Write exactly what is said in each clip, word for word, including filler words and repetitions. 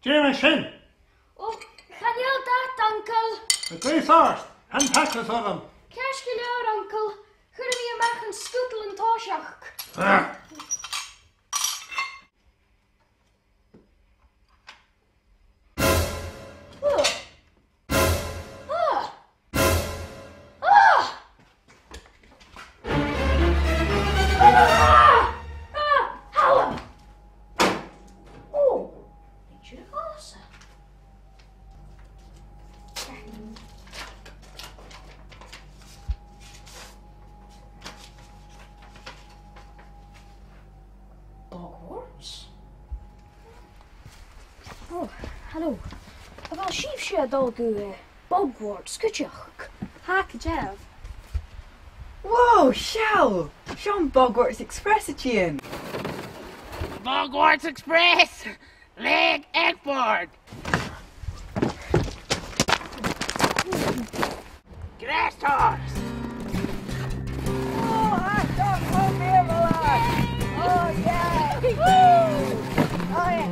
Dè mu dheidhinn sin? Ò, chan eil dad, uncail. A' gabhail sàst, tha an t-acras orm. Ceart gu leòr, uncail. Chuireadh mi a-mach an sgudal an toiseach. Ah. Ugh. Ah! Ah! Ah! Ah! Hallam! Ò, nì sinn a' chas. Hogwarts? Ò, halò. A bheil sibhse a' dol gu, eh, Bogwarts cuideachd? Tha, gu dearbh. Wow, seall! Seo am Bogwarts Express a' tighinn. Bogwarts Express! Leig egg board! Grass horse! Oh, I don't know, Beermore! Oh, yeah! Woo! Oh, yeah!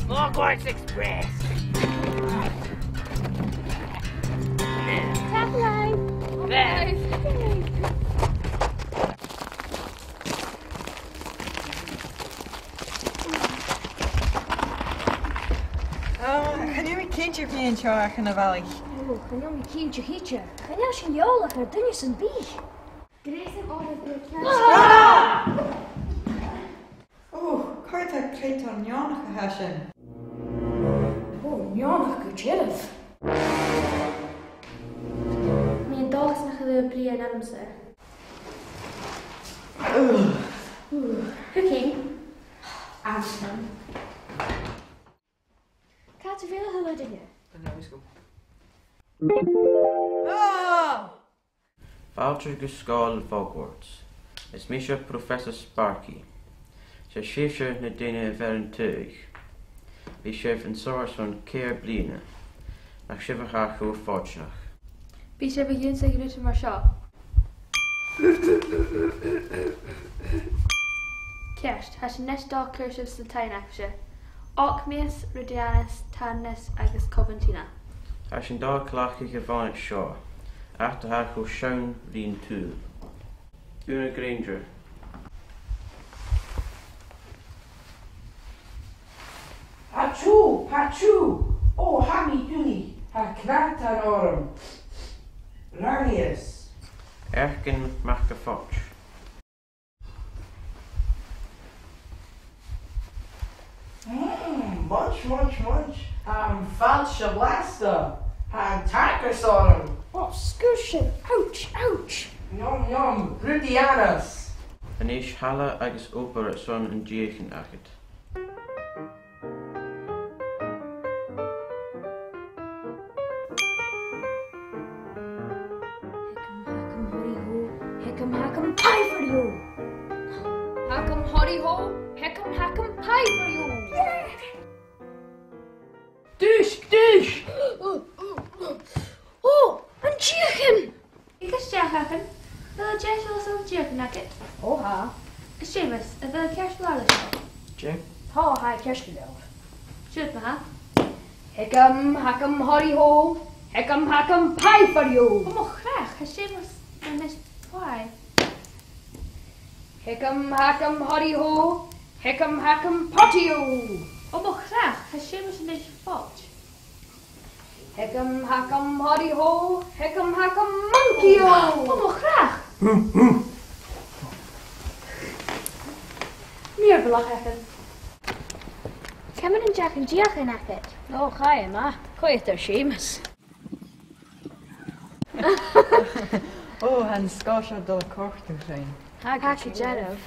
Hogwarts Express! Tapadh leibh! Bye. Ah, chan eil mi cinnteach a bheil mi an seo ach ann am ballach. Ò, chan eil mi cinnteach idir. Chan eil sinn eòlach air duine sam bith. Greasaibh oirbh, a Beatrix. Ah! Ò, cò tha creutair neònach a tha sin? Ò, neònach gu dearbh. Bha mi an dòchas nach robh e a' bruidhinn riumsa. Ugh. Cooking. Awesome. Càit a bheil a h-uile duine? An leabhar sgoil. Ah! Fàilte gu Sgoil Hogwarts. Is mise Professor Sparky. 'S e sibhse na daoine a bh' air an taghadh. Bidh sibh an seo airson ceithir bliadhna. Nach sibh a tha cho fortanach. Bidh sibh ag ionnsachadh rudan mar seo. Ceart, tha sinn a-nis a' dol a chur sibh san taigh agaibhse. Ogmios, Ruidheannas, Tarnas agus Coventina. Tha sinn a' dol a chleachdadh a' bhonaid seo, ach tha e cho sean ri an t-sùil. Una Granger. Achoo! Achoo! Ò, tha mi duilich, tha creutair orm. Raghias. Earcann Mac a' Phoit. Mm, munch, munch, munch. Tha am fàilte blasta. Tha an t-acras orm. Ò, sguir sin. Ouch, ouch. Nom, nom. Ruidheannas. A-nis, thalla agus obair airson an deuchainn agad. Thickum thackum hotty ho, thickum thackum pie for you. Thackum hotty ho, thickum thackum pie for you. Dùisg, dùisg! Ò, an deuchainn! Thig a-steach, Eachann. A bheil thu deiseil airson an deuchainn agad? Ò, tha. A Seumas, a bheil thu ceart gu leòr leis seo? Dè? Tha, tha e ceart gu leòr. Siuthad ma-thà. Thickum thackum hotty ho, thickum thackum pie for you. Ò mo chreach, tha Seumas a' dèanamh pie. Thickum thackum hotty ho, thickum thackum potty o. Ò mo chreach, tha Seumas a-nis a' phoit. Thickum thackum hotty ho, thickum thackum monkey o. Ò mo chreach! Mìorbhaileach, Eachann. Ciamar an deach an deuchainn agad? Ò, chaidh e math. Coimhead air Seumas. Ò, tha an sgoth seo a' dol a chòrdadh rinn. Tha, gu dearbh.